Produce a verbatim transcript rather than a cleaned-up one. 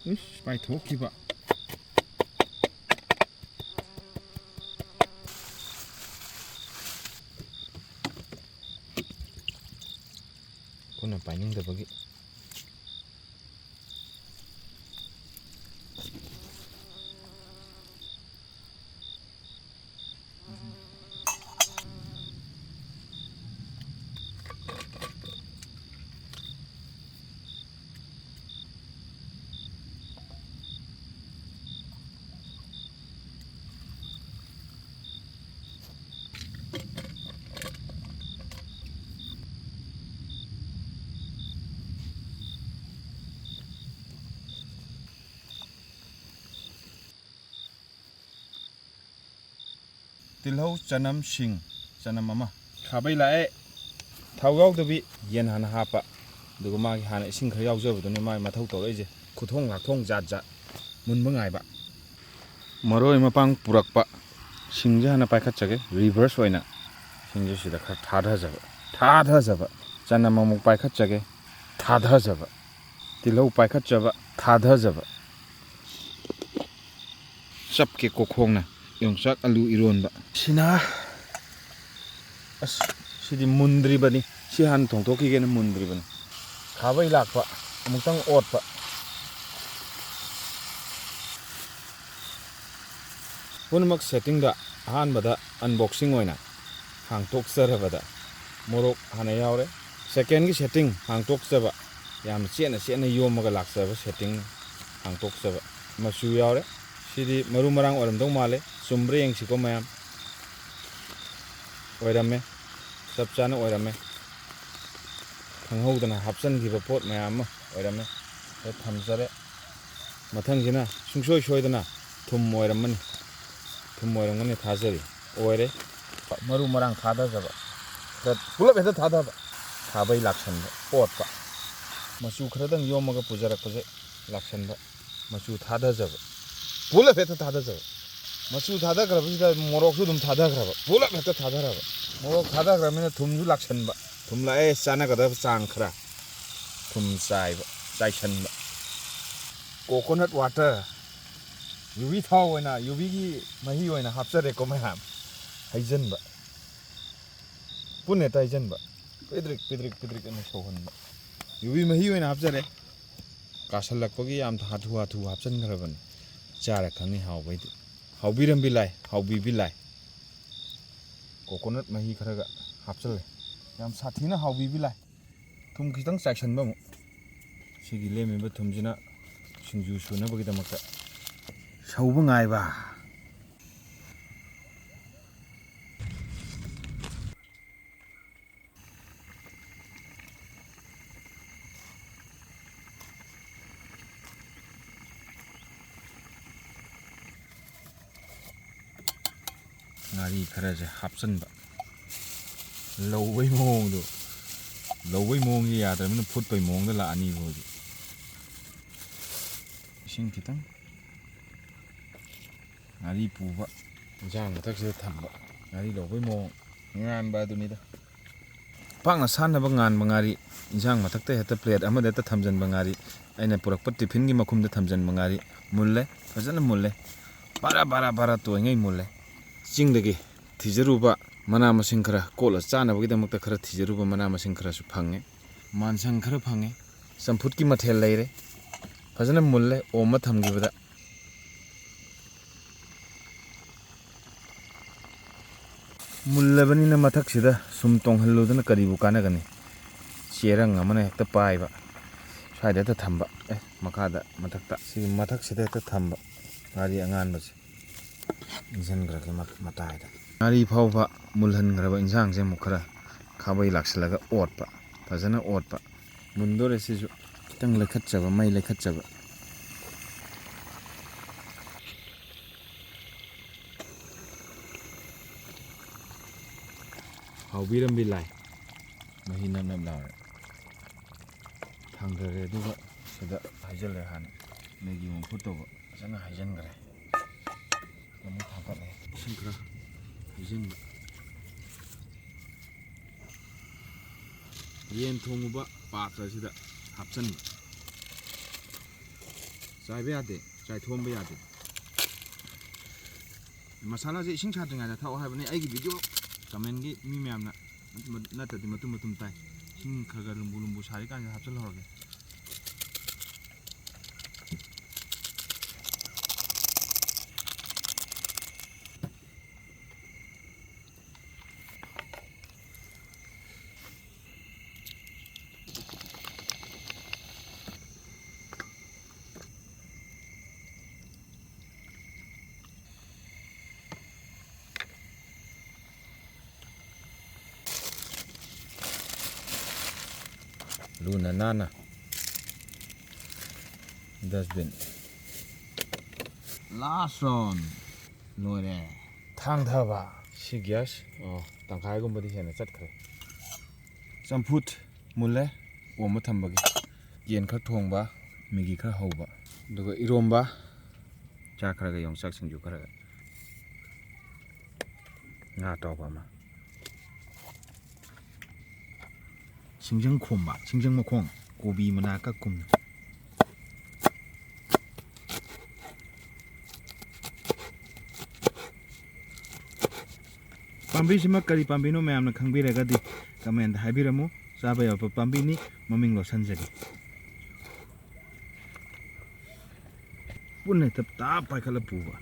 ꯏꯁ, ꯄꯥꯏꯊꯣꯛꯈꯤꯕ꯫ ꯈꯨꯠꯅ ꯄꯥꯏꯅꯤꯡꯗꯕꯒꯤ꯫ ꯇꯤꯜꯍꯧ, ꯆꯅꯝ, ꯁꯤꯡ, ꯆꯅꯝ ꯑꯃ꯫ ꯈꯥꯕꯩ ꯂꯥꯛꯑꯦ꯫ ꯊꯥꯎ ꯌꯥꯎꯗꯕꯤ ꯌꯦꯟ ꯍꯥꯟꯅ ꯍꯥꯞꯄ꯫ ꯑꯗꯨꯒ ꯃꯥꯒꯤ ꯍꯥꯟꯅ ꯏꯁꯤꯡ ꯈꯔ ꯌꯥꯎꯖꯕꯗꯨꯅꯤ ꯃꯥꯒꯤ ꯃꯊꯧ ꯇꯧꯔꯛꯏꯁꯦ꯫ ꯈꯨꯊꯣꯡ ꯂꯥꯛꯊꯣꯡ ꯖꯥꯠ ꯖꯥꯠ꯫ ꯃꯨꯟꯕ ꯉꯥꯏꯕ꯫ ꯃꯔꯣꯏ ꯃꯄꯥꯡ ꯄꯨꯔꯛꯄ꯫ ꯁꯤꯡꯁꯦ ꯍꯥꯟꯅ ꯄꯥꯏꯈꯠꯆꯒꯦ꯫ Reverse ꯑꯣꯏꯅ ꯁꯤꯡꯁꯦ ꯁꯤꯗ ꯈꯔ ꯊꯥꯗꯖꯕ꯫ ꯊꯥꯗꯖꯕ꯫ ꯆꯅꯝ ꯑꯃꯨꯛ ꯄꯥꯏꯈꯠꯆꯒꯦ꯫ ꯊꯥꯗꯖꯕ꯫ ꯇꯤꯜꯍꯧ ꯄꯥꯏꯈꯠꯆꯕ꯫ ꯊꯥꯗꯖꯕ꯫ ꯆꯞꯀꯦ ꯀꯣꯈꯣꯡꯅ꯫ ꯌꯣꯡꯆꯥꯛ ꯑꯂꯨ ꯏꯔꯣꯟꯕ꯫ ꯁꯤꯅ, ꯑꯁ, ꯁꯤꯗꯤ ꯃꯨꯟꯗ꯭ꯔꯤꯕꯅꯤ꯫ ꯁꯤ ꯍꯥꯟꯅ ꯊꯣꯡꯗꯣꯛꯈꯤꯒꯦꯅ ꯃꯨꯟꯗ꯭ꯔꯤꯕꯅꯤ꯫ ꯈꯥꯕꯩ ꯂꯥꯛꯄ꯫ ꯑꯃꯨꯛꯇꯪ ꯑꯣꯠꯄ꯫ ꯄꯨꯝꯅꯃꯛ settingꯗ ꯑꯍꯥꯟꯕꯗ unboxing ꯑꯣꯏꯅ ꯍꯥꯡꯇꯣꯛꯆꯔꯕꯗ ꯃꯣꯔꯣꯛ ꯍꯥꯟꯅ ꯌꯥꯎꯔꯦ꯫ Secondꯒꯤ setting ꯍꯥꯡꯇꯣꯛꯆꯕ꯫ ꯌꯥꯝ ꯆꯦꯠꯅ ꯆꯦꯠꯅ ꯌꯣꯝꯃꯒ ꯂꯥꯛꯆꯕ setting ꯍꯥꯡꯇꯣꯛꯆꯕ꯫ ꯃꯆꯨ ꯌꯥꯎꯔꯦ꯫ ꯁꯤꯗꯤ ꯃꯔꯨ ꯃꯔꯥꯡ ꯑꯣꯏꯔꯝꯗꯧ ꯃꯥꯜꯂꯦ꯫ ꯆꯨꯝꯕ꯭ꯔꯥ ꯌꯦꯡꯁꯤꯀꯣ ꯃꯌꯥꯝ꯫ ꯑꯣꯏꯔꯝꯃꯦ꯫ ꯆꯞ ꯆꯥꯅ ꯑꯣꯏꯔꯝꯃꯦ꯫ ꯈꯪꯍꯧꯗꯅ ꯍꯥꯞꯆꯤꯟꯈꯤꯕ ꯄꯣꯠ ꯃꯌꯥꯝ ꯑꯃ ꯑꯣꯏꯔꯝꯃꯦ꯫ ꯁꯤꯗ ꯊꯝꯖꯔꯦ꯫ ꯃꯊꯪꯁꯤꯅ ꯁꯨꯡꯁꯣꯏ ꯁꯣꯏꯗꯅ ꯊꯨꯝ ꯑꯣꯏꯔꯝꯃꯅꯤ꯫ ꯊꯨꯝ ꯑꯣꯏꯔꯝꯒꯅꯤ ꯊꯥꯖꯔꯤ꯫ ꯑꯣꯏꯔꯦ꯫ ꯃꯔꯨ ꯃꯔꯥꯡ ꯊꯥꯗꯖꯕ꯫ ꯈꯔ ꯄꯨꯂꯞ ꯍꯦꯛꯇ ꯊꯥꯗꯕ꯫ ꯈꯥꯕꯩ ꯂꯥꯛꯁꯟꯕ꯫ ꯑꯣꯠꯄ꯫ ꯃꯆꯨ ꯈꯔꯗꯪ ꯌꯣꯝꯃꯒ ꯄꯨꯖꯔꯛꯄꯁꯦ ꯂꯥꯛꯁꯟꯕ꯫ ꯃꯆꯨ ꯊꯥꯗꯖꯕ꯫ ꯄꯨꯂꯞ ꯍꯦꯛꯇ ꯊꯥꯗꯖꯕ꯫ ꯃꯆꯨ ꯊꯥꯗꯈ꯭ꯔꯕꯁꯤꯗ ꯃꯣꯔꯣꯛꯁꯨ ꯑꯗꯨꯝ ꯊꯥꯗꯈ꯭ꯔꯕ꯫ ꯄꯨꯂꯞ ꯍꯦꯛꯇ ꯊꯥꯗꯔꯕ꯫ ꯃꯣꯔꯣꯛ ꯊꯥꯗꯈ꯭ꯔꯕꯅꯤꯅ ꯊꯨꯝꯁꯨ ꯂꯥꯛꯁꯟꯕ꯫ ꯊꯨꯝ ꯂꯥꯛꯑꯦ ꯆꯥꯟꯅꯒꯗꯕ ꯆꯥꯡ ꯈꯔ꯫ ꯊꯨꯝ ꯆꯥꯏꯕ, ꯆꯥꯏꯁꯟꯕ꯫ Coconut water, ꯌꯨꯕꯤ ꯊꯥꯎ ꯑꯣꯏꯅ, ꯌꯨꯕꯤꯒꯤ ꯃꯍꯤ ꯑꯣꯏꯅ ꯍꯥꯞꯆꯔꯦꯀꯣ ꯃꯌꯥꯝ꯫ ꯍꯩꯖꯤꯟꯕ, ꯄꯨꯟꯅ ꯍꯦꯛꯇ ꯍꯩꯖꯤꯟꯕ, ꯄꯤꯗ꯭ꯔꯤꯛ ꯄꯤꯗ꯭ꯔꯤꯛ ꯄꯤꯗ꯭ꯔꯤꯛ ꯑꯅ ꯁꯧꯍꯟꯕ꯫ ꯌꯨꯕꯤ ꯃꯍꯤ ꯑꯣꯏꯅ ꯍꯥꯞꯆꯔꯦ꯫ ꯀꯥꯁꯜꯂꯛꯄꯒꯤ ꯌꯥꯝ ꯍꯥꯊꯨ ꯍꯥꯊꯨ ꯍꯥꯞꯆꯤꯟꯈ꯭ꯔꯕꯅꯤ꯫ ꯆꯥꯔ ꯈꯪꯅꯤ ꯍꯥꯎꯕꯩꯗꯤ꯫ ꯍꯥꯎꯕꯤꯔꯝꯕꯤ ꯂꯥꯏ, ꯍꯥꯎꯕꯤꯕꯤ ꯂꯥꯏ꯫ Coconut ꯃꯍꯤ ꯈꯔꯒ ꯍꯥꯞꯆꯜꯂꯦ꯫ ꯌꯥꯝ ꯁꯥꯊꯤꯅ ꯍꯥꯎꯕꯤꯕꯤ ꯂꯥꯏ꯫ ꯊꯨꯝ ꯈꯤꯇꯪ ꯆꯥꯏꯁꯟꯕ ꯑꯃꯨꯛ꯫ ꯁꯤꯒꯤ ꯂꯦꯝꯃꯤꯕ ꯊꯨꯝꯁꯤꯅ ꯁꯤꯡꯖꯨ ꯁꯨꯅꯕꯒꯤꯗꯃꯛꯇ ꯁꯧꯕ ꯉꯥꯏꯕ꯫ ꯉꯥꯔꯤ ꯈꯔꯁꯦ ꯍꯥꯞꯆꯤꯟꯕ꯫ ꯂꯧꯕꯩ ꯃꯑꯣꯡꯗꯣ, ꯂꯧꯕꯩ ꯃꯑꯣꯡꯁꯦ ꯌꯥꯗ꯭ꯔꯕꯅꯤꯅ ꯐꯨꯠꯄꯩ ꯃꯑꯣꯡꯗ ꯂꯥꯛꯑꯅꯤꯕ ꯍꯧꯖꯤꯛ꯫ ꯏꯁꯤꯡ ꯈꯤꯇꯪ꯫ ꯉꯥꯔꯤ ꯄꯨꯕ, ꯏꯟꯁꯥꯡ ꯃꯊꯛꯁꯤꯗ ꯊꯝꯕ꯫ ꯉꯥꯔꯤ ꯂꯧꯕꯩ ꯃꯑꯣꯡ ꯉꯥꯟꯕ ꯑꯗꯨꯅꯤꯗ꯫ ꯄꯥꯛꯅ ꯁꯥꯟꯅꯕ ꯉꯥꯟꯕ ꯉꯥꯔꯤ, ꯏꯟꯁꯥꯡ ꯃꯊꯛꯇ ꯍꯦꯛꯇ plate ꯑꯃꯗ ꯍꯦꯛꯇ ꯊꯝꯖꯤꯟꯕ ꯉꯥꯔꯤ, ꯑꯩꯅ ꯄꯨꯔꯛꯄ tiffinꯒꯤ ꯃꯈꯨꯝꯗ ꯊꯝꯖꯤꯟꯕ ꯉꯥꯔꯤ꯫ ꯃꯨꯜꯂꯦ, ꯐꯖꯅ ꯃꯨꯜꯂꯦ, ꯕꯔꯥ ꯕꯔꯥ ꯕꯔꯥ ꯇꯣꯏꯉꯩ ꯃꯨꯜꯂꯦ꯫ ꯆꯤꯡꯗꯒꯤ ꯊꯤꯖꯔꯨꯕ ꯃꯅꯥ ꯃꯁꯤꯡ ꯈꯔ, ꯀꯣꯠꯂ ꯆꯥꯅꯕꯒꯤꯗꯃꯛꯇ ꯈꯔ ꯊꯤꯖꯔꯨꯕ ꯃꯅꯥ ꯃꯁꯤꯡ ꯈꯔꯁꯨ ꯐꯪꯉꯦ꯫ ꯃꯥꯟꯁꯪ ꯈꯔ ꯐꯪꯉꯦ꯫ ꯆꯝꯐꯨꯠꯀꯤ ꯃꯊꯦꯜ ꯂꯩꯔꯦ꯫ ꯐꯖꯅ ꯃꯨꯜꯂꯦ ꯑꯣꯝꯃ ꯊꯝꯈꯤꯕꯗ꯫ ꯃꯨꯜꯂꯕꯅꯤꯅ ꯃꯊꯛꯁꯤꯗ ꯁꯨꯝ ꯇꯣꯡꯍꯜꯂꯨꯗꯅ ꯀꯔꯤꯕꯨ ꯀꯥꯟꯅꯒꯅꯤ? ꯆꯦꯔꯪ ꯑꯃꯅ ꯍꯦꯛꯇ ꯄꯥꯏꯕ, ꯁ꯭ꯋꯥꯏꯗ ꯍꯦꯛꯇ ꯊꯝꯕ꯫ ꯑꯦ, ꯃꯈꯥꯗ, ꯃꯊꯛꯇ, ꯁꯤꯒꯤ ꯃꯊꯛꯁꯤꯗ ꯍꯦꯛꯇ ꯊꯝꯕ ꯉꯥꯔꯤ ꯑꯉꯥꯟꯕꯁꯦ꯫ ꯏꯟꯁꯤꯟꯈ꯭ꯔꯒꯦ ꯃ-, ꯃꯇꯥꯏꯗ꯫ ꯉꯥꯔꯤ ꯐꯥꯎꯕ ꯃꯨꯜꯍꯟꯈ꯭ꯔꯕ ꯏꯟꯁꯥꯡꯁꯦ ꯑꯃꯨꯛ ꯈꯔ ꯈꯥꯕꯩ ꯂꯥꯛꯁꯤꯜꯂꯒ ꯑꯣꯠꯄ, ꯐꯖꯅ ꯑꯣꯠꯄ꯫ ꯃꯨꯟꯗꯣꯔꯦ ꯁꯤꯁꯨ꯫ ꯈꯤꯇꯪ ꯂꯩꯈꯠꯆꯕ, ꯃꯩ ꯂꯩꯈꯠꯆꯕ꯫ ꯍꯥꯎꯕꯤꯔꯝꯕꯤ ꯂꯥꯏ꯫ ꯃꯍꯤ ꯅꯞ ꯅꯞ ꯂꯥꯎꯔꯦ꯫ ꯊꯥꯡꯊꯔꯦ, ꯑꯗꯨꯒ ꯁꯤꯗ ꯍꯩꯖꯤꯜꯂꯦ꯫ ꯍꯥꯟꯅ ꯃꯦꯒꯤ ꯃꯈꯨꯠ ꯇꯧꯕ ꯐꯖꯅ ꯍꯩꯖꯤꯟꯈ꯭ꯔꯦ꯫ ꯑꯃꯨꯛ ꯊꯥꯡꯀꯠꯂꯦ꯫ ꯏꯁꯤꯡ ꯈꯔ ꯍꯩꯖꯤꯟꯕ꯫ ꯌꯦꯟ ꯊꯣꯡꯉꯨꯕ ꯄꯥꯇ꯭ꯔ ꯑꯁꯤꯗ ꯍꯥꯞꯆꯤꯟꯕ꯫ ꯆꯥꯏꯕ ꯌꯥꯗꯦ, ꯆꯥꯏꯊꯣꯛꯑꯝꯕ ꯌꯥꯗꯦ꯫ ꯃꯁꯥꯂꯥꯁꯦ ꯏꯁꯤꯡ ꯁꯥꯗ꯭ꯔꯤꯉꯩꯗ ꯊꯥꯛꯑꯣ ꯍꯥꯏꯕꯅꯤ꯫ ꯑꯩꯒꯤ ꯚꯤꯗꯤꯑꯣ ꯀꯃꯦꯟꯒꯤ ꯃꯤ ꯃꯌꯥꯝꯅ ꯅꯠꯇ꯭ꯔꯗꯤ ꯃꯇꯨꯝ ꯃꯇꯨꯝ ꯇꯥꯏ꯫ ꯏꯁꯤꯡ ꯈꯔ ꯈꯔ ꯂꯨꯝꯕꯨ ꯂꯨꯝꯕꯨ ꯁꯥꯔꯤꯀꯥꯟꯗ ꯍꯥꯞꯆꯤꯜꯍꯧꯔꯒꯦ꯫ ꯂꯨꯅ ꯅꯥꯟꯅ ꯗꯁꯕꯤꯟ꯫ Last round꯫ ꯂꯣꯏꯔꯦ꯫ ꯊꯥꯡꯊꯕ꯫ ꯁꯤ ꯒ꯭ꯌꯥꯁ, ꯑꯣ, ꯇꯪꯈꯥꯏꯒꯨꯝꯕꯗꯤ ꯍꯦꯟꯅ ꯆꯠꯈ꯭ꯔꯦ꯫ ꯆꯝꯐꯨꯠ ꯃꯨꯜꯂꯦ꯫ ꯑꯣꯝꯕ ꯊꯝꯕꯒꯤ꯫ ꯌꯦꯟ ꯈꯔ ꯊꯣꯡꯕ, ꯃꯦꯒꯤ ꯈꯔ ꯍꯧꯕ, ꯑꯗꯨꯒ ꯏꯔꯣꯝꯕ, ꯆꯥꯛ ꯈꯔꯒ, ꯌꯣꯡꯆꯥꯛ ꯁꯤꯡꯖꯨ ꯈꯔꯒ, ꯉꯥ ꯑꯇꯥꯎꯕ ꯑꯃ꯫ ꯁꯤꯡꯖꯪ ꯈꯣꯝꯕ, ꯁꯤꯡꯖꯪ ꯃꯈꯣꯡ, ꯀꯣꯕꯤ ꯃꯅꯥ ꯀꯛꯀꯨꯝꯅ꯫ ꯄꯥꯝꯕꯤꯁꯤꯃ ꯀꯔꯤ ꯄꯥꯝꯕꯤꯅꯣ ꯃꯌꯥꯝꯅ ꯈꯪꯕꯤꯔꯒꯗꯤ comment ꯍꯥꯏꯕꯤꯔꯝꯃꯨ꯫ ꯆꯥꯕ ꯌꯥꯕ ꯄꯥꯝꯕꯤꯅꯤ, ꯃꯃꯤꯡ ꯂꯧꯁꯟꯖꯒꯦ꯫ ꯄꯨꯟꯅ ꯍꯦꯛꯇ ꯇꯥꯞ ꯄꯥꯏꯈꯠꯂ ꯄꯨꯕ꯫